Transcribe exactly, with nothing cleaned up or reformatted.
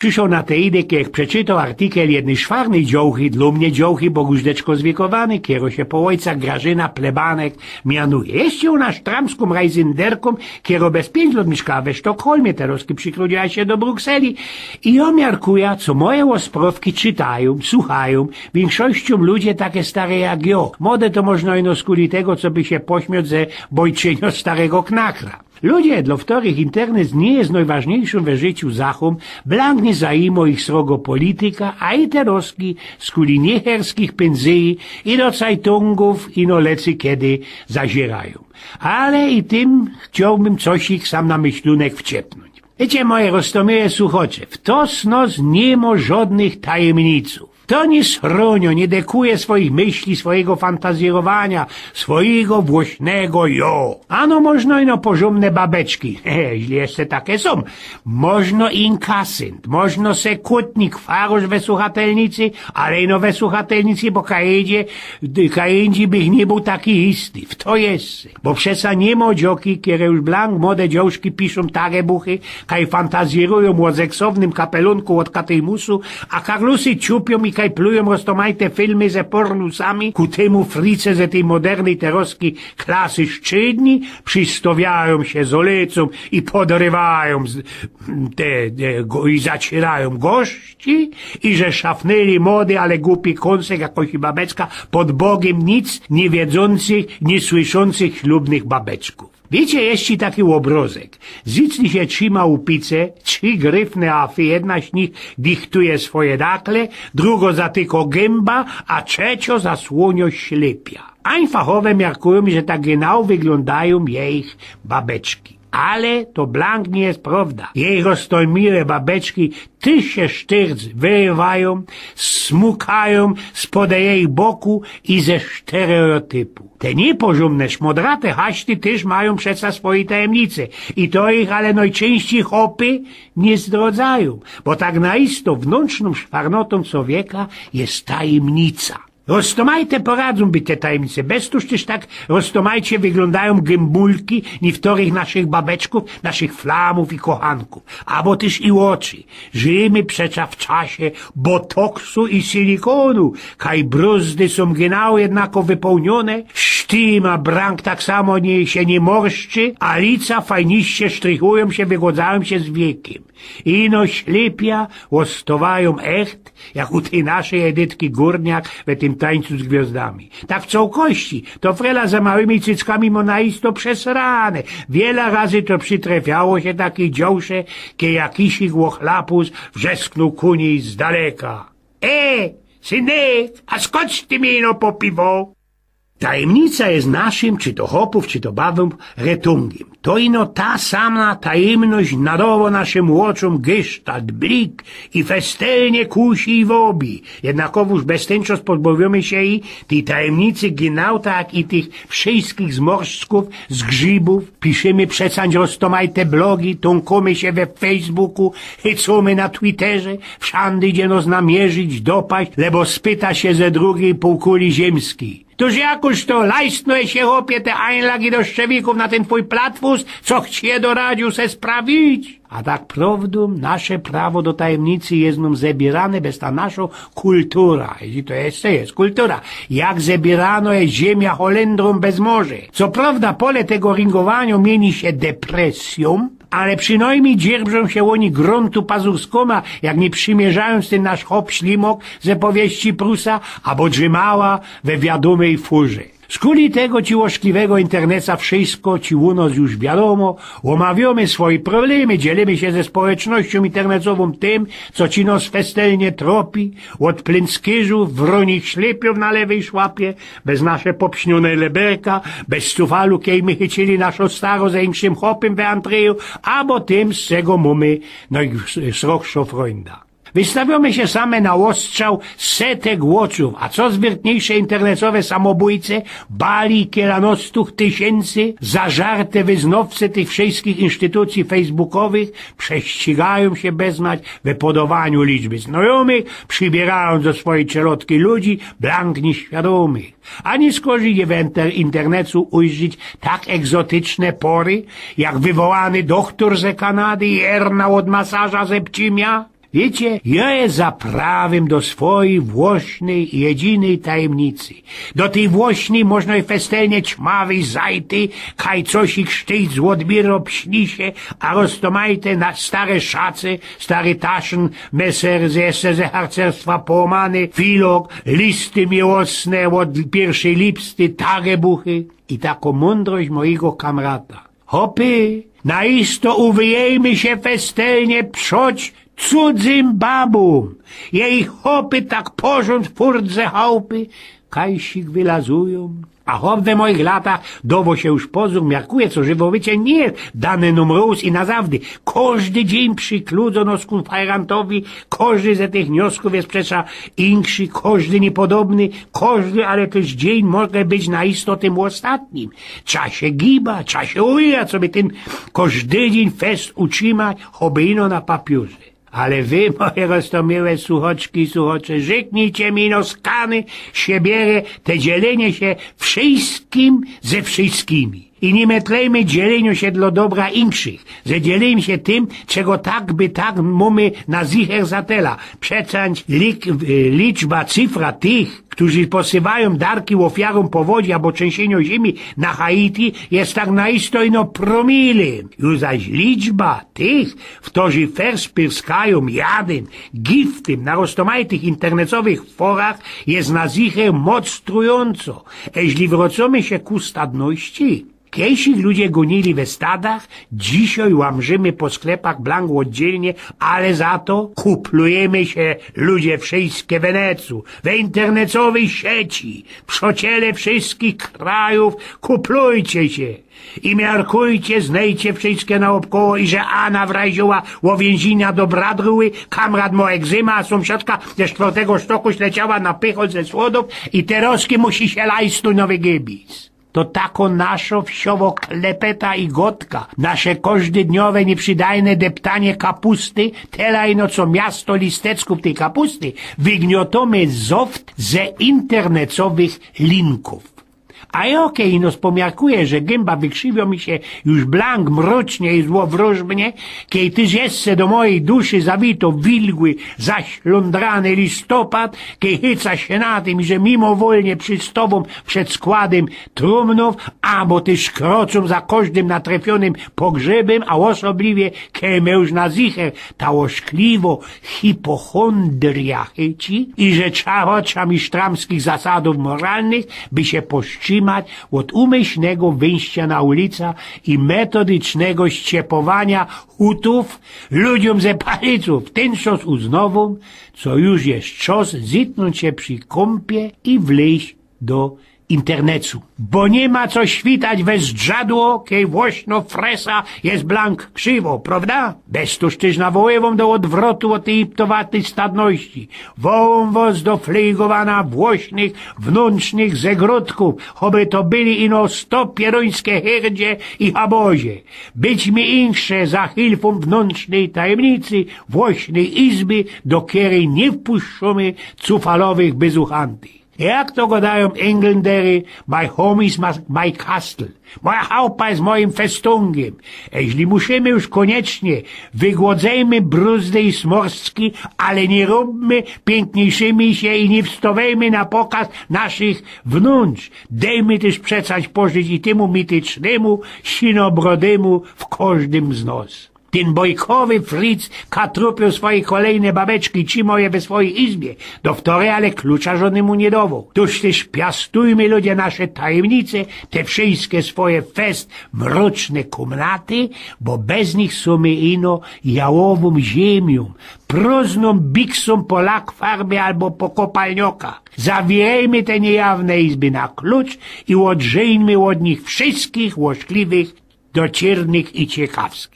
Prziszoł na te ideye, jak przeczytoł artykel jednyj szwarnyj dziołchy, dlōm dziołchy, bo już deczko zwiekowanyj, kero sie po ôjcach Grażyna Plebanek mianuje. Jeszcze ôna sztramską rajzynderką, kero bez piyńć lŏt miyszkała we Sztokholmie, terŏzki prziprowadziła sie do Brukseli. I jŏ miarkuja, co moje ôsprŏwki czytajōm, suchajōm wiynkszościōm ludzie take stare jak jŏ. Mode to możno ino skuli tego, coby sie pośmioć ze bojczyniŏ starego knachra. Ludzie, dlŏ ftorych internet niy je nojważniyjszōm we życiu zachōm, blank niy zajimŏ ich srogo polityka, a i terŏzki skuli niecharskich pynzyji i do cajtōngōw ino lecy kedy zaziyrajōm. Ale i tym chciołbym coś ich sam na myślunek wciepnōńć. Wiycie, moje roztōmiyłe suchocze, w to snŏz niy mŏ żŏdnych tajymnicōw. To niy srōniŏ, niy dekuje swojich myśli, swojigo fantazjerowaniŏ, swojigo włŏsnego jŏ. Ano możno ino porzōmne babeczki, jeźli jeszcze take sōm. Możno inkasynt, możno sekutnik, farŏrz we suchatelnicy, ale ino we suchatelnicy, bo kajdzie, kajdzie bych niy bōł taki jisty. W to jeszcze. Bo przeca niy mŏ dziołki, kere już blank mode dziołszki piszōm tagebuchy, kaj fantazjerujōm ô seksownym kapelōnku ôd Katyjmusu, a karlusy ciupiōm i kaj plujōm roztōmajte filmy ze pornusami. Ku tymu frice ze tyj modernyj terŏzki klasy szczytnij przistŏwiajōm sie z ulicōm i podrywajōm z-, te, te, go, i zaciyrajōm gorzki, i że szafnyli mody, ale gupi kōnsek, jakoś i babeczka, pod Bogym nic niy wiydzących, niy słyszōncych ślubnych babeczkōw. Wiycie, jeszcze taki ôbrŏzek. Zycz sie trzima u pice, trzi gryfne afy, jedna z nich dichtuje swoje dakle, drugŏ zatykŏ gymba, a trzeciŏ zasłōniŏ ślypiã. Ajnfachowe miarkujōm, że tak genau wyglōndajōm jejich babeczki. Ale to blank niy je prŏwda. Jejich roztōmiyłe babeczki tyż sie sztyrc wyrywajōm, smukajōm spod jejich boku i ze sztereotypu. Te niyporzōmne, szmodrate haszty tyż majōm przeca swoje tajymnice. I to ich, ale nojczyńścij chopy niy zdrŏdzajōm, bo tak na isto wnōntrzōm szwarnotōm cowieka je tajymnica. Roztōmajte poradzōm być te tajymnice, bez tōż tyż tak roztōmajcie wyglōndajōm gymbulki niyktorych naszych babeczkōw, naszych flamōw i kochankōw, abo tyż i ôczy. Żyjymy przeca w czasie botoksu i silikōnu, kaj brōzdy sōm genau jednako wypołniōne, sztyma blank tak samo niy, sie niy morszczy, a lica fajniście sztrychujōm sie, wygładzajōm sie z wiekym. Ino ślypiã ôstŏwajōm echt, jak u tyj naszej Edytki Górniak we tym Tańcu z gwiŏzdami. Tak w cołkości, to frela ze małymi cyckami mŏ na isto przesrane. Wiela razy to przitrefiało sie takij dziołsze, kej jakisik łochlapus wrzesknōł ku nij z daleka: „E, synek, a skocz ty mi ino po piwo?” Tajymnica je naszym, czy to chopōw, czy to babōw, retungym. To ino ta sama tajymność nadŏwŏ naszym ôczōm gysztalt, blik i festelnie kusi i wobi. Jednakowōż beztynczŏs pozbŏwiōmy sie i tyj tajymnicy genau tak jak i tych wszyjskich zmorszczkōw z grzybōw. Piszymy przeca roztōmajte blogi, tōnkōmy sie we Facebooku, hycōmy na Twitterze, wszandy idzie nŏs namierzić, dopaść, lebo spyta sie ze drugij półkuli ziymskij: „Tōż jakōż to, lajstnōłeś sie, chopie, te ajnlagi do szczewikōw na tyn twōj platfus, co ci je doradziōł se sprawić?” A tak prŏwdōm, nasze prawo do tajymnicy je nōm zebierane bez ta nasza kultura, jeźli to jeszcze je kultura, jak zebieranŏ je ziymia Holendrōm bez morze. Co prŏwda pole tego rynkowaniŏ mieni sie depresyjōm, ale przinojmnij dzierżōm sie ôni grōntu pazurskōma, jak niy przimierzajōm tyn nasz chop ślimŏk ze powieści Prusa, abo drzymała we wiadōmyj furze. Skuli tego ci ôszkliwego interneca wszyjsko ci u nŏs już wiadōmo, ômawiōmy swoje problemy, dzielimy sie ze społecznościōm internecowōm tym, co ci nŏs festelnie tropi, ôd plynckirzōw, wrōnich ślypiōw na lewyj szłapie, bez nasze popsniōne leberka, bez cufalu, kej my chycili naszŏ starŏ ze inkszym chopym we antryju, abo tym, z czego mōmy nojsrochszŏ frōnda. Wystawiōmy sie same na ôstrzał setek ôczōw, a co zwyrtniyjsze internecowe samobōjce, bali kielanŏstōw tysiyncy, zażarte wyznŏwce tych wszyjskich instytucyj facebookowych prześcigajōm sie beznać we podŏwaniu liczby znajōmych, przybierajōm do swojij czelŏdki ludzi blank niyświadōmych. A niy skorzyj je w inter-, internecu ujrzeć tak egzotyczne pory, jak wywołany dochtor ze Kanady i Erna ôd masaża ze Pcimia? Wiycie, jo je zaprawiōm do swojij włośnyj, jedzinyj tajymnicy. Do tyj włośnyj, możno i festelnie ćmawyj zajty, kaj cosik sztyjc z Ôdmiro pśni sie, a roztōmajte na stare szace, stary taszyn, meser ze, jeszcze ze harcerstwa połōmany, filok, listy miłosne ôd piyrwszyj lipsty, tagebuchy i takŏ mōndrość mojigo kamrata. Chopy, na isto uwijejmy sie festelnie przoć cudzym babōm. Jej chopy tak porzōnd furt ze chałpy, kajsik wylazujōm. A chop we mojich latach dŏwŏ sie już pozōr, miarkuje, co żywo bycie niy dane nōm rōz i na zawdy. Kożdy dziyń przikludzō nŏs ku fajrantowi, kożdy ze tych niosków je przecież inkszi, kożdy niypodobny, kożdy, ale tyż dziyń może być na isto tym ôstatnim. Trza sie giba, trza sie uwija, coby tyn kożdy dziyń fest utrzimać, choby ino na papiōrze. Ale wy, moje roztōmiłe suchoczki i suchocze, rzyknijcie mi ino, skany sie biere te dzielenie sie wszyjskim ze wszyjskimi. I niy metlejmy dzieliyniŏ sie dlŏ dobra inkszych, że dzieliymy sie tym, czego tak by tak mōmy na zicher za tela. Przecież lik-, e, liczba, cyfra tych, którzy posywajōm darki ôfiarōm powodzi abo trzynsiynio ziymi na Haiti, je tak na isto ino promile. Już zaś liczba tych, ftorzy fest pyrskajōm jadym, giftym na roztōmajtych internecowych forach, je na zicher moc trujōncŏ. Eźli wrōcymy sie ku stadności, kejsik ludzie gōnili we stadach, dzisiej łamrzymy po sklepach blank ôddzielnie, ale za to kuplujymy sie, ludzie, wszyjske we necu, we internecowyj sieci. Przociele wszyjskich krajōw, kuplujcie sie. I miarkujcie, znejcie wszyjske naôbkoło, iże Ana wrajziła ôwiynziynia do bradruły, kamrat mŏ egzyma, a sōmsiadka ze sztwŏrtego sztoku śleciała na pychot ze słodōw i terŏzki musi sie lajstōm na wygibis. To takŏ naszŏ wsiowŏ klepeta i gŏdka, nasze kożdydniowe, niyprzidajne deptanie kapusty, tela ino co miasto listeczkōw tyj kapusty, wygniotōmy zoft ze internecowych linkōw. A jo, kej ino spomiarkuje, że gymba wykrziwiŏ mi sie już blank mrocznie i złowrōżbnie, kej tyż jeszcze do mojij duszy zawito wilgły, zaślōndrany listopad, kej chyca sie na tym, że mimowolnie przistŏwōm przed składym trumnōw, abo tyż krocōm za kożdym natrefionym pogrzebym, a ôsobliwie, kej mie już na zicher ta ôszkliwŏ hipochōndria chyci, iże trza-, trzeba mi sztramskich zasadōw moralnych, by sie powstrzimać ôd umyślnego wyjścia na ulica i metodycznego ściepowania chutōw ludziōm ze palicōw. Tyn czas uznŏwōm, co już je czas zytnōńć sie przi kōmpie i wlyź do internecu. Bo niy ma co świtać we zdrzadło, kej włośnŏ fresa je blank krziwŏ, prŏwda? Bez to tyż nawoływōm do ôdwrotu ôd tyj iptowatyj stadności. Wołōm wŏs do flygowana włośnych wnōntrznych zegrodkōw, choby to byli ino stopierōńske hyrdzie i habozie. Być mi inksze za hilfōm wnōntrznyj tajymnicy włośnyj izby, do kerej niy wpuszczōmy cufalowych byzuchantych. Jak to gŏdajōm Englandery, my home is my, my castle. Moja chałpa je mojim festungym. Eźli musimy już koniecznie, wygłodzejmy bruzdy i smorstki, ale niy rōbmy piykniejszymi sie i niy wstŏwejmy na pokaz naszych wnōntrz. Dejmy tyż przecać pożyć i tymu mitycznymu sinobrodymu w kożdym z nŏs. Tyn bojkowy fric katrupiōł swoje kolejne babeczki, trzimŏ je we swojij izbie. Do wtorej ale klucza żŏdnymu niy dŏwoł. Tōż tyż piastujmy, ludzie, nasze tajymnice, te wszyjske swoje fest mroczne kōmnaty, bo bez nich sōmy ino jałowōm ziymiōm, prōznōm biksōm po lak farby abo po kopalnioka. Zawirejmy te niyjawne izby na klucz i ôdrzyńmy ôd nich wszyjskich ôszkliwych, dociyrnych i ciekawskich.